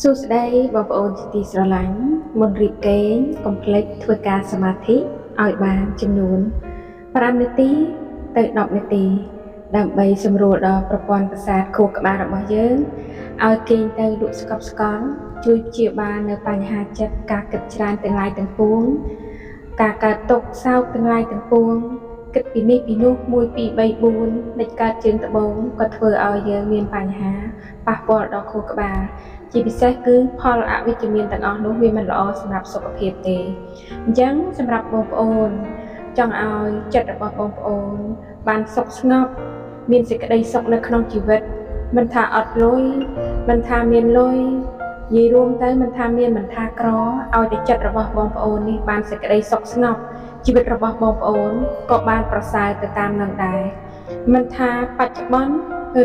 សួស្តីបងប្អូនជាទីស្រឡាញ់មុនរៀបគេងកុំភ្លេចធ្វើការសមាធិឲ្យបានចំនួន5នាទីទៅ10នាទីដើម្បីសម្រួលដល់ប្រព័ន្ធប្រសាទខួរក្បាលរបស់យើងឲ្យគេងទៅលក់ស្កប់ស្កល់ជួយព្យាបាលនៅបញ្ហាចិត្តការគិតច្រើនទាំងឡាយទាំងពួងការកើតទុក្ខសោកទាំងឡាយទាំងពួងគិតពីនេះពីនោះ1 2 3 4និចកើតជើងត្បូងក៏ធ្វើឲ្យយើងមានបញ្ហាប៉ះពាល់ដល់ខួរក្បាលជាពិសេសគឺផលអវិជ្ជមានទាំងអស់នោះវាមិនល្អសម្រាប់សុខភាពទេអញ្ចឹងសម្រាប់បងប្អូនចង់ឲ្យចិត្តរបស់បងប្អូនបានសុខស្ងប់មានសេចក្តីសុខនៅក្នុងជីវិតមិនថាអត់លុយមិនថាមានលុយនិយាយរួមទៅមិនថាមានមិនថាក្រឲ្យតែចិត្តរបស់បងប្អូននេះបានសេចក្តីសុខស្ងប់ជីវិតរបស់បងប្អូនក៏បានប្រសើរទៅតាមនឹងដែរមិនថាបច្ចុប្បន្ន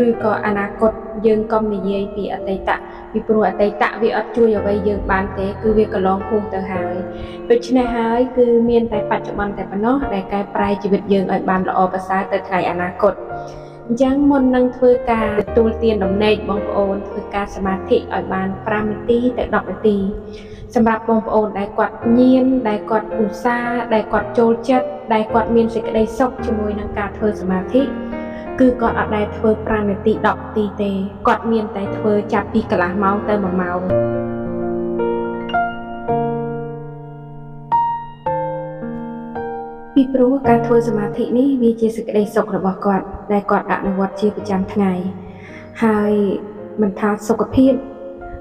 ឬក៏អនាគតយើងកុំនិយាយពីអតីតពីព្រោះអតីតវាអត់ជួយអ្វីយើងបានទេគឺវាកន្លងហួសទៅហើយដូច្នេះហើយគឺមានតែបច្ចុប្បន្នតែប៉ុណ្ណោះដែលកែប្រែជីវិតយើងឲ្យបានល្អប្រសើរទៅថ្ងៃអនាគតអញ្ចឹងមុននឹងធ្វើការទទួលទានដំណេកបងប្អូនធ្វើការសមាធិឲ្យបាន5នាទីទៅ10នាទីសម្រាប់បងប្អូនដែលគាត់ញៀនដែលគាត់ឧស្សាហ៍ដែលគាត់ចូលចិត្តដែលគាត់មានសេចក្តីសុខជាមួយនឹងការធ្វើសមាធិគឺគាត់អត់ដែលធ្វើ5នាទី10នាទីទេគាត់មានតែធ្វើចាប់ពីកន្លះម៉ោងទៅ1ម៉ោងពីព្រោះការធ្វើសមាធិនេះវាជាសេចក្តីសុខរបស់គាត់ដែលគាត់អនុវត្តជាប្រចាំថ្ងៃហើយមិនថាសុខភាព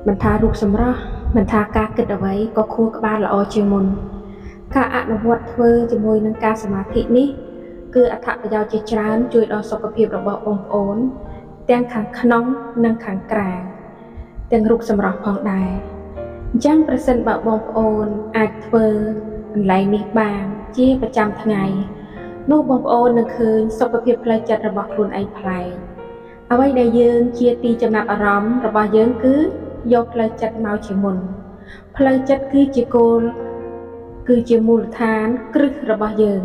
មិនថារូបសម្រស់មិនថាការគិតអ្វីក៏ខួរក្បាលល្អជាងមុនការអនុវត្តធ្វើជាមួយនឹងការសមាធិនេះគឺអត្ថប្រយោជន៍ជាច្រើនជួយដល់សុខភាពរបស់បងប្អូនទាំងខាងក្នុងនិងខាងក្រៅទាំងរូបសម្រស់ផងដែរអញ្ចឹងប្រសិនបើបងប្អូនអាចធ្វើកន្លែងនេះបានជាប្រចាំថ្ងៃនោះបងប្អូននឹងឃើញសុខភាពផ្លូវចិត្តរបស់ខ្លួនឯងប្លែកអ្វីដែលយើងជាទីចំណាប់អារម្មណ៍របស់យើងគឺយកផ្លូវចិត្តមកជាមុនផ្លូវចិត្តគឺជាគោលគឺជាមូលដ្ឋានគ្រឹះរបស់យើង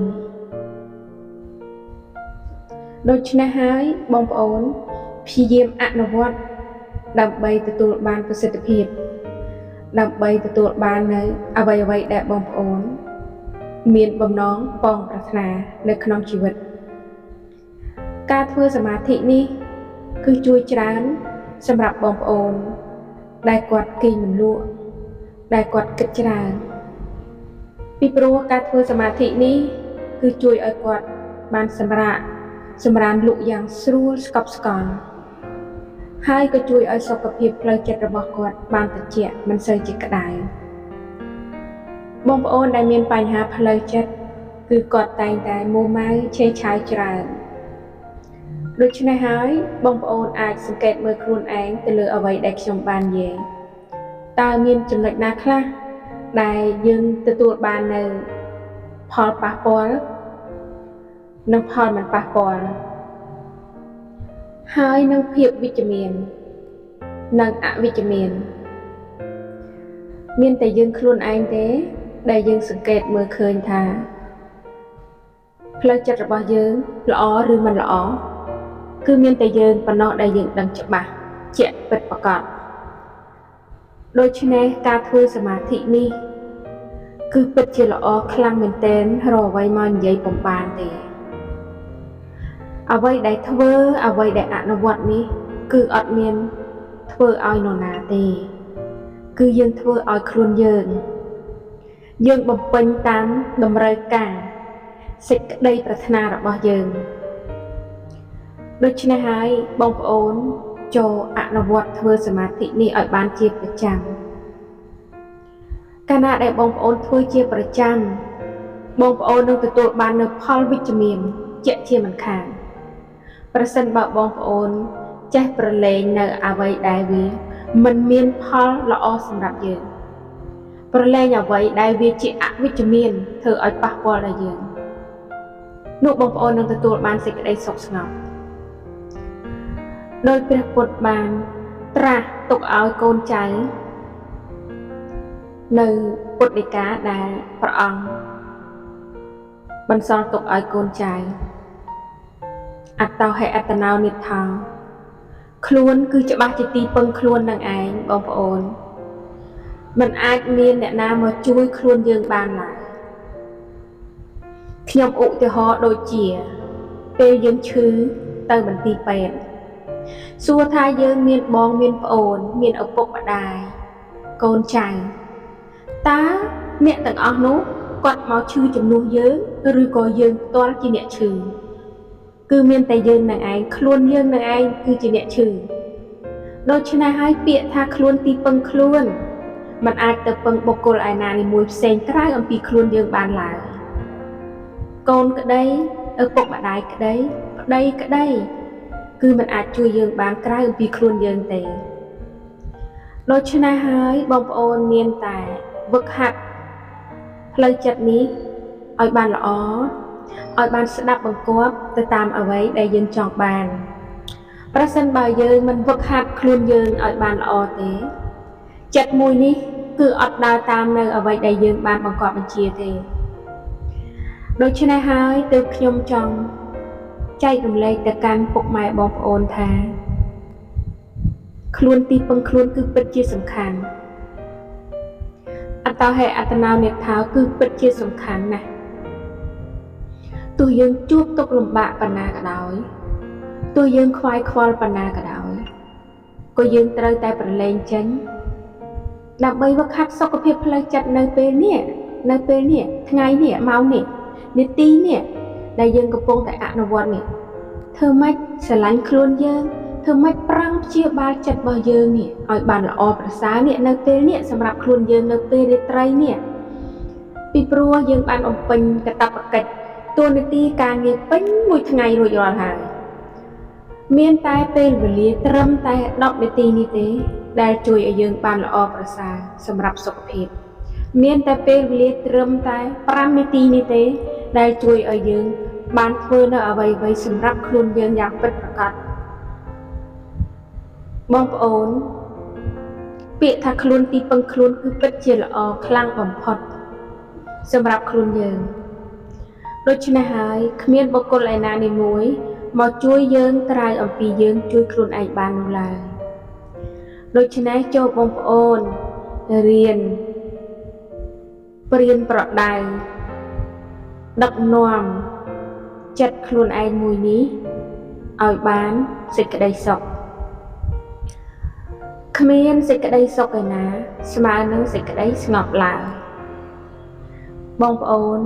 ដូច្នេះហើយបងប្អូនព្យាយាមអនុវត្តដើម្បីទទួលបានប្រសិទ្ធភាពដើម្បីទទួលបាននៅអ្វីៗដែលបងប្អូនមានបំណងប៉ងប្រាថ្នានៅក្នុងជីវិតការធ្វើសមាធិនេះគឺជួយច្រើនសម្រាប់បងប្អូនដែលគាត់គេងមិនលក់ដែលគាត់គិតច្រើនពីព្រោះការធ្វើសមាធិនេះគឺជួយឲ្យគាត់បានសម្រានលក់យ៉ាងស្រួលស្កប់ស្កល់ហើយក៏ជួយឲ្យសុខភាពផ្លូវចិត្តរបស់គាត់បានត្រជាក់មិនសូវជាក្តៅបងប្អូនដែលមានបញ្ហាផ្លូវចិត្តគឺគាត់តែងតែមួម៉ៅឆេវឆាវច្រើនដូច្នេះហើយបងប្អូនអាចសង្កេតមើលខ្លួនឯងទៅលើអ្វីដែលខ្ញុំបាននិយាយតើមានចំណុចណាខ្លះដែលយើងទទួលបាននៅផលប៉ះពាល់និងផលមិនប៉ះពាល់ហើយនឹងភាពវិជ្ជមាននិងអវិជ្ជមានមានតែយើងខ្លួនឯងទេដែលយើងសង្កេតមើលឃើញថាផ្លូវចិត្តរបស់យើងល្អឬមិនល្អគឺមានតែយើងប៉ុណ្ណោះដែលយើងដឹងច្បាស់ជាក់ពិតប្រាកដដូច្នេះការធ្វើសមាធិនេះគឺពិតជាល្អខ្លាំងមែនទែនរកអ្វីមកនិយាយពុំបានទេអ្វីដែលធ្វើអ្វីដែលអនុវត្តនេះគឺអត់មានធ្វើឲ្យនរណាទេគឺយើងធ្វើឲ្យខ្លួនយើងយើងបំពេញតាមតម្រូវការសេចក្តីប្រាថ្នារបស់យើងដូច្នេះហើយបងប្អូនចូលអនុវត្តធ្វើសមាធិនេះឲ្យបានជាប្រចាំកាលណាដែលបងប្អូនធ្វើជាប្រចាំបងប្អូននឹងទទួលបាននូវផលវិជ្ជមានជាក់ជាមិនខានប្រសិនបើបងប្អូនចេះប្រឡែងនៅអ្វីដែលវាមិនមានផលល្អសម្រាប់យើងប្រឡែងអ្វីដែលវាជាអវិជ្ជមានធ្វើឲ្យប៉ះពាល់ដល់យើងនោះបងប្អូននឹងទទួលបានសេចក្តីសុខស្ងប់ដោយព្រះពុទ្ធបានត្រាស់ទុកឲ្យកូនចៅនៅពុទ្ធដីកាដែលព្រះអង្គបន្សល់ទុកឲ្យកូនចៅអត្តោហេអត្តណោនិថោខ្លួនគឺច្បាស់ជាទីពឹងខ្លួននឹងឯងបងប្អូន មិនអាចមានអ្នកណាមកជួយខ្លួនយើងបានឡើយខ្ញុំឧទាហរណ៍ដូចជាពេលយើងឈឺទៅមន្ទីរពេទ្យសួរថាយើងមានបងមានប្អូនមានឪពុកម្ដាយកូនចៅតើអ្នកទាំងអស់នោះគាត់មកឈឺជំនួសយើងឬក៏យើងផ្ទាល់ជាអ្នកឈឺគឺមានតែយើងនឹងឯងខ្លួនយើងនឹងឯងគឺជាអ្នកឈឺដូច្នេះហើយពាក្យថាខ្លួនទីពឹងខ្លួនมันអាចទៅពឹងបុគ្គលឯណានីមួយផ្សេងក្រៅអំពីខ្លួនយើងបានឡើយកូនក្តីឪពុកម្ដាយក្តីប្តីក្តីគឺมันអាចជួយយើងបានក្រៅអំពីខ្លួនយើងទេដូច្នេះហើយបងប្អូនមានតែវឹកហាត់ផ្លូវចិត្តនេះឲ្យបានល្អឲ្យបានស្ដាប់បង្គាប់ទៅតាមអ្វីដែលយើងចង់បានប្រសិនបើយើងមិនវឹកហាត់ខ្លួនយើងឲ្យបានល្អទេចិត្តមួយនេះគឺអត់ដើរតាមនៅអ្វីដែលយើងបានបង្គាប់បញ្ជាទេដូច្នេះហើយទើបខ្ញុំចង់ចែករំលែកទៅកាន់ពុកម៉ែបងប្អូនថាខ្លួនទីពឹងខ្លួនគឺពិតជាសំខាន់អត្តហេអត្តនោនិថោគឺពិតជាសំខាន់ណាស់ទោះយើងជួបទុក្ខលំបាកប៉ុណ្ណាក៏ដោយទោះយើងខ្វាយខ្វល់ប៉ុណ្ណាក៏ដោយក៏យើងត្រូវតែប្រឡែងចេញដើម្បីវឹកហាត់សុខភាពផ្លូវចិត្តនៅពេលនេះថ្ងៃនេះម៉ោងនេះនាទីនេះដែលយើងកំពុងតែអនុវត្តនេះធ្វើម៉េចស្រឡាញ់ខ្លួនយើងធ្វើម៉េចប្រឹងព្យាបាលចិត្តរបស់យើងនេះឲ្យបានល្អប្រសើរនេះនៅពេលនេះសម្រាប់ខ្លួនយើងនៅពេលរាត្រីនេះពីព្រោះយើងបានបំពេញកាតព្វកិច្ចតួនាទីការងារពេញមួយថ្ងៃរួចរាល់ហើយមានតែពេលវេលាត្រឹមតែ10នាទីនេះទេដែលជួយឲ្យយើងបានល្អប្រសើរសម្រាប់សុខភាពមានតែពេលវេលាត្រឹមតែ5នាទីនេះទេដែលជួយឲ្យយើងបានធ្វើនៅអ្វីៗសម្រាប់ខ្លួនយើងយ៉ាងពិតប្រាកដបងប្អូនពាក្យថាខ្លួនទីពឹងខ្លួនគឺពិតជាល្អខ្លាំងបំផុតសម្រាប់ខ្លួនយើងដូច្នេះហើយគ្មានបុគ្គលឯណានីមួយមកជួយយើងក្រៅអំពីយើងជួយខ្លួនឯងបាននោះឡើយដូច្នេះចូលបងប្អូនរៀនព្រៀនប្រដៅដឹកនាំចិត្តខ្លួនឯងមួយនេះឲ្យបានសេចក្តីសុខគ្មានសេចក្តីសុខឯណាស្មើនឹងសេចក្តីស្ងប់ឡើយបងប្អូន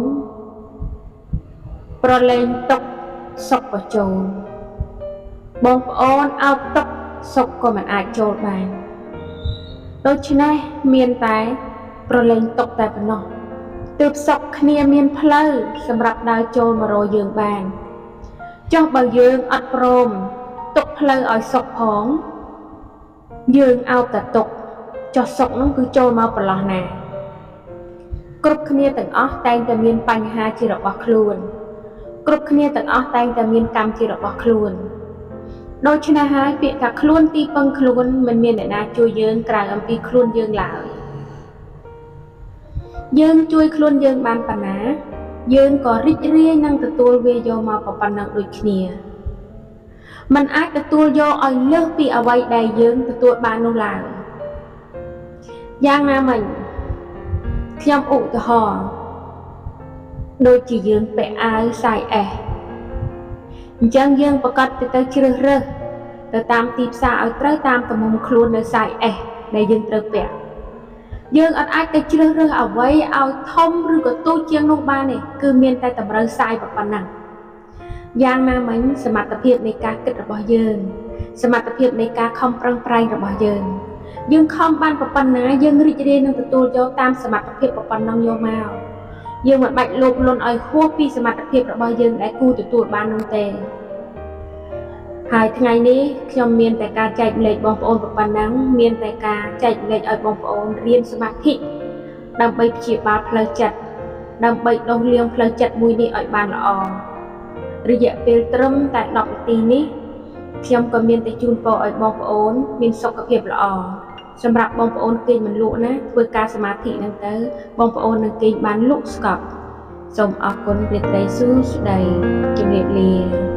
ប្រឡែងទុក្ខសុខក៏ចូលបងប្អូនអោបទុក្ខសុខក៏មិនអាចចូលបានដូច្នេះមានតែប្រឡែងទុក្ខតែប៉ុណ្ណោះទើបសុខគ្នាមានផ្លូវសម្រាប់ដើរចូលមករកយើងបានចុះបើយើងអត់ព្រមទុកផ្លូវឲ្យសុខផងយើងអោបតែទុកចុះសុខនោះគឺចូលមកប្រឡោះណាគ្រប់គ្នាទាំងអស់តែងតែមានបញ្ហាជារបស់ខ្លួនគ្រប់គ្នាទាំងអស់តែងតែមានកម្មជារបស់ខ្លួនដូច្នេះហើយពាក្យថាខ្លួនទីពឹងខ្លួនមិនមានអ្នកណាជួយយើងក្រៅអំពីខ្លួនយើងឡើយយើងជួយខ្លួនយើងបានប៉ុណ្ណាយើងក៏រីករាយនឹងទទួលវាយកមកប៉ុណ្ណឹងដូចគ្នាมันអាចទទួលយកឲ្យលើសពីអ្វីដែលយើងទទួលបាននោះឡើយយ៉ាងណាមិញខ្ញុំឧទាហរណ៍ដូចជាយើងពាក់អាវ size S អញ្ចឹងយើងប្រកាសទៅជ្រើសរើសទៅតាមទីផ្សារឲ្យត្រូវតាមទំហំខ្លួននៅ size S ដែលយើងត្រូវពាក់យើងអត់អាចទៅជ្រើសរើសអ្វីឲ្យធំឬក៏ទូចជាងនោះបានទេគឺមានតែតម្រូវ size ប៉ុណ្ណឹងយ៉ាងណាមិញសមត្ថភាពនៃការគិតរបស់យើងសមត្ថភាពនៃការខំប្រឹងប្រែងរបស់យើងយើងខំបានប៉ុណ្ណាយើងរីករាយនឹងទទួលយកតាមសមត្ថភាពប៉ុណ្ណឹងយកមកយើងមិនបាច់លោភលន់ឲ្យហួសពីសមត្ថភាពរបស់យើងដែលគួរទទួលបាននោះទេហើយថ្ងៃនេះខ្ញុំមានតែការចែករំលែកបងប្អូនប៉ុណ្ណឹងមានតែការចែករំលែកឲ្យបងប្អូនរៀនសមាធិដើម្បីព្យាបាលផ្លូវចិត្តដើម្បីដុសលាងផ្លូវចិត្តមួយនេះឲ្យបានល្អរយៈពេលត្រឹមតែ10នាទីនេះខ្ញុំក៏មានតែជូនពរឲ្យបងប្អូនមានសុខភាពល្អសម្រាប់បងប្អូនគេងមិនលក់ណាធ្វើការសមាធិហ្នឹងទៅបងប្អូននឹងគេងបានលក់ស្កប់សូមអរគុណរាត្រីសួស្តីជំរាបលា